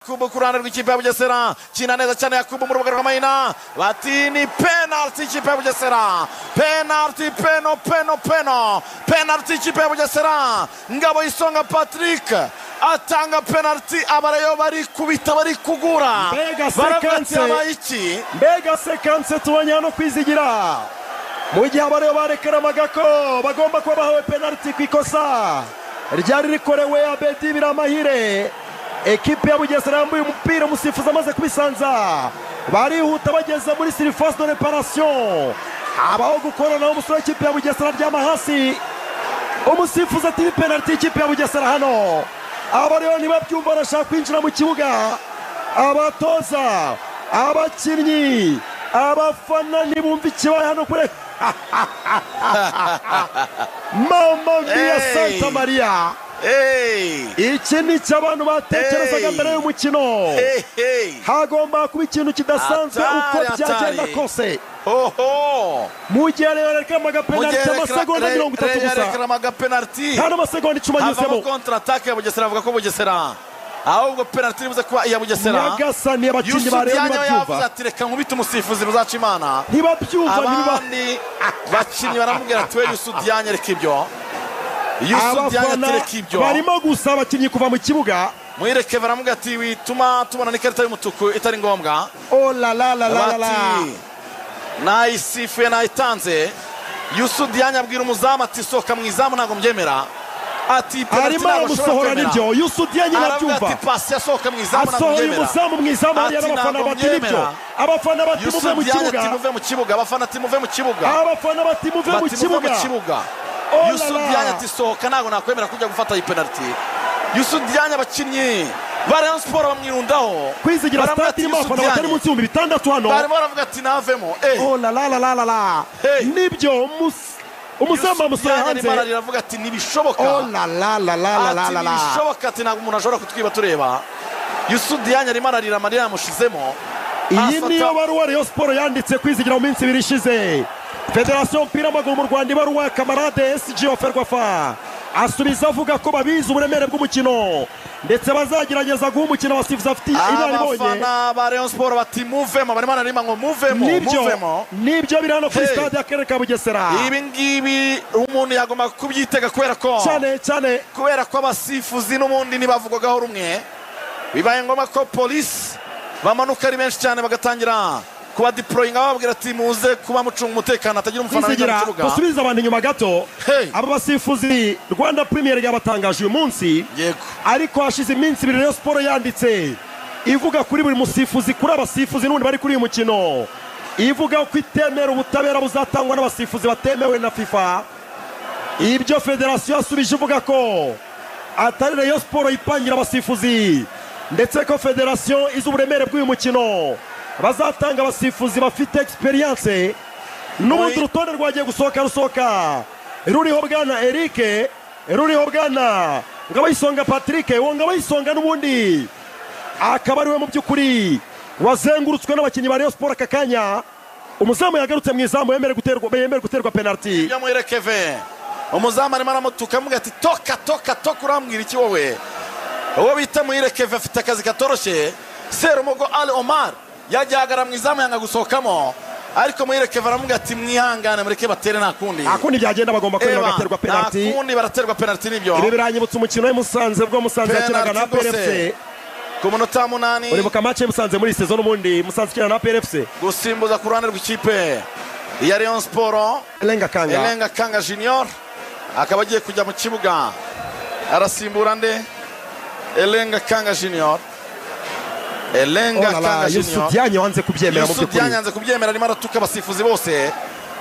Yakubu ku ruhande rw'ikipe ya Bugesera, kina neza cyane Yakubu mu rubuga rw'amahina, bati ni penalty ikipe ya Bugesera, penalty, peno peno peno, penalty ikipe ya Bugesera. Ngabo Isonga Patrick atanga penalty, abarayo bari kubita bari kugura. Mbega séquence, mbega séquence tubonye hano Kwizigira. Mu gihe abarayo barekeramaga ko bagomba kuba bahawe penalty ku ikosa ryari rikorewe Abedi Biramahire, ekipe ya Bugesera yambuye umupira, umusifuzi amaze kubisanza, barihuta bageze muri surface de réparation, habaho gukorana umusore w'ikipe ya Bugesera aryama hasi, umusifuzi ati ni penalty y'ikipe ya Bugesera hano. Abariyo ntibabyumva, barashaka kwinjira mu kibuga, abatoza, abakinnyi, abafana ntibumva ikibaye hano kure. Mama mia Santa Maria. Iki ni cyo abantu batekerezaga mbere y'umukino. Hagomba kuba ikintu kidasanzwe uko byagenda kose. Mu gihe yarekeramaga penalty amasegonda 30 gusa, yarekeramaga penalty nta n'amasegonda 10 anyuzemo. Contre attaque ya Bugesera, avuga ko Bugesera ahubwo penalty iribuze kuba iya Bugesera. Nyagasani, abakinnyi ba Rayon ntibabyumva, ati reka nkubite umusifuzi muzaca Imana, ntibabyumva. Abandi bakinnyi baramubwira ati we Youssou Diagne reka ibyo, Youssou Diagne reka ibyo. Barimo gusa abakinnyi kuva mu kibuga. Mwireke baramubwira ati wituma tubona n'ikarita y'umutuku itari ngombwa. Oh la la la la la, nayisifuye nayitanze. Youssou Diagne abwira umuzamu ati sohoka mu izamu ntabwo mbyemera. Ati arimo aramusohora nibyo, Youssou Diagne nabyumva. Ati pasi yasohoka mu izamu ntabwo mbyemera. Asohoye umuzamu mu izamu hariya, n'abafana bati nibyo, abafana bati muve mu kibuga, ati muve mu kibuga, abafana ati muve mu kibuga, abafana bati muve mu kibuga. Youssou Diagne ati sohoka ntabwo nakwemera kujya gufata iyi penalty. Youssou Diagne abakinnyi ba Rayon Sport bamwirundaho. Kwizigira stade irimo abafana batari munsi y'ibihumbi 6 hano, barimo baravuga ati navemo. Oh la la la la la, nibyo umuzamu amusohoye hanze, aravuga ati ntibishoboka. Oh la la la la la la la, ntibishoboka, ati ntabwo umuntu ashobora kutwiba tureba. Youssou Diagne arimo ararira, amarira yamushizemo. Iyi niyo baruwa Rayon Sport yanditse Kwizigira mu minsi ibiri ishize. Federasiyo y'umupira w'amaguru mu Rwanda, ibaruwa Kamarade SG wa Ferwafa asubiza avuga ko babizi uburemere bw'umukino ndetse bazagerageza guha umukino abasifuzi afite inararibonye. Abafana ba Rayon Sport bati muvemo, barimo bararima ngo muvemo, muvemo. Nibyo biri hano kuri stade y'akarere ka Bugesera. Ibi ngibi umuntu yagomba kubyitega kubera ko cyane cyane kubera ko abasifuzi n'ubundi ntibavugwagaho rumwe, bibaye ngombwa ko polisi bamanuka ari benshi cyane bagatangira kuba deployinga, bababwira ati muze kuba mucunga umutekano atagira umufana winjira mu kibuga. Dusubiza abantu inyuma gato. Aba basifuzi Rwanda Premier League yabatangaje uyu munsi, ariko hashize iminsi ibiri Rayon Sport yanditse ivuga kuri buri musifuzi, kuri abasifuzi n'ubundi bari kuri uyu mukino, ivuga ko itemera ubutabera buzatangwa n'abasifuzi batemewe na FIFA. Ibyo federasiyo yasubije ivuga ko atari Rayon Sport ipangira abasifuzi, ndetse ko federasiyo izi uburemere bw'uyu mukino bazatanga abasifuzi bafite experience. N'ubundi urutonde rwagiye gusohoka rusohoka ruriho bwana Eric, ruriho bwana Ngabayisonga Patrick, uwo Ngabayisonga n'ubundi akaba ariwe mu by'ukuri wazengurutswe n'abakinnyi ba Rayon Sport aka kanya. Umuzamu yagarutse mu izamu, yemere guterwa penalty. Yamuherekeve umuzamu arimo aramutuka amuga ati toka toka toka, urambwira iki wowe? Uwo bita Muhirekeve afite akazi katoroshye. Serumogo Ali Omar yajyagara mu izamu yanga gusohokamo, ariko Muhirekeve aramubwira ati mwihangane mureke batere, nta kundi, nta kundi byagenda, bagomba kwemera bagaterwa penalty, nta kundi baraterwa penalty. Nibyo ibi biranyibutsa umukino w'Musanze ubwo Musanze yakinaga na PRFC ku munota 8. Uribuka match Musanze muri saison n'ubundi Musanze ikina na PRFC, gusimbuza ku ruhande rw'ikipe ya Rayon Sport Elenga Kanga Junior akaba agiye kujya mu kibuga, arasimbura nde? Elenga Kanga Junior. Elenga Kanga Junior. Youssou Diagne wanze kubyemera mu by'ukuri. Youssou Diagne yanze kubyemera, arimo aratuka abasifuzi bose.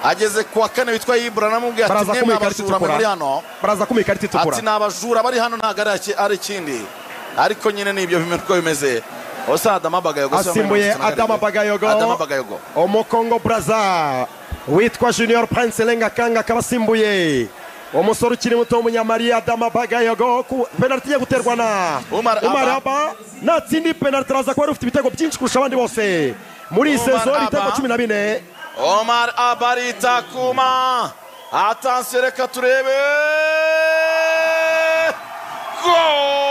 Ageze kuwa kane witwa Ibra namubwiye ati mwe abajura muri hano, baraza kumuha ikarita itukura, ati n'abajura bari hano ntago ari ikindi. Ariko nyine nibyo uko bimeze. Osa Adama Bagayogo asimbuye Adama Bagayogo, Adama Bagayogo Omukongo Braza witwa Junior Prince Elenga Kanga akaba asimbuye umusore ukiri muto w'umunyamali Adama Bagayogo. Penalty igiye guterwa na Umar Abba, natsinda penalty araza kuba ufite ibitego byinshi kurusha abandi bose muri iyi saison, ibitego 14. Omar Abba aritakuma, attention reka turebe, goal!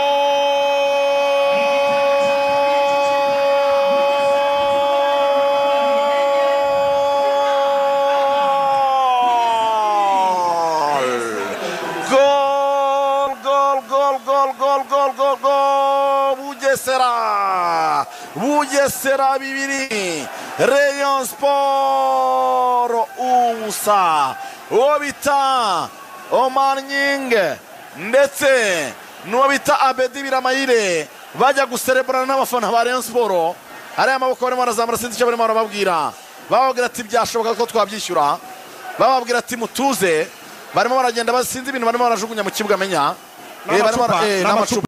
Bugesera, Bugesera 2, Rayon Sport 0. Uwo bita Omar Nying ndetse n'uwo bita Abedi Biramayire bajya gusereburana n'abafana ba Rayon Sport. Hariya amaboko barimo barazamura, sinzi icyo barimo barababwira. Bababwira ati byashoboka ko twabyishyura, bababwira ati mutuze. Barimo baragenda, basinze ibintu barimo barajugunya mu kibuga, menya n'amacupa.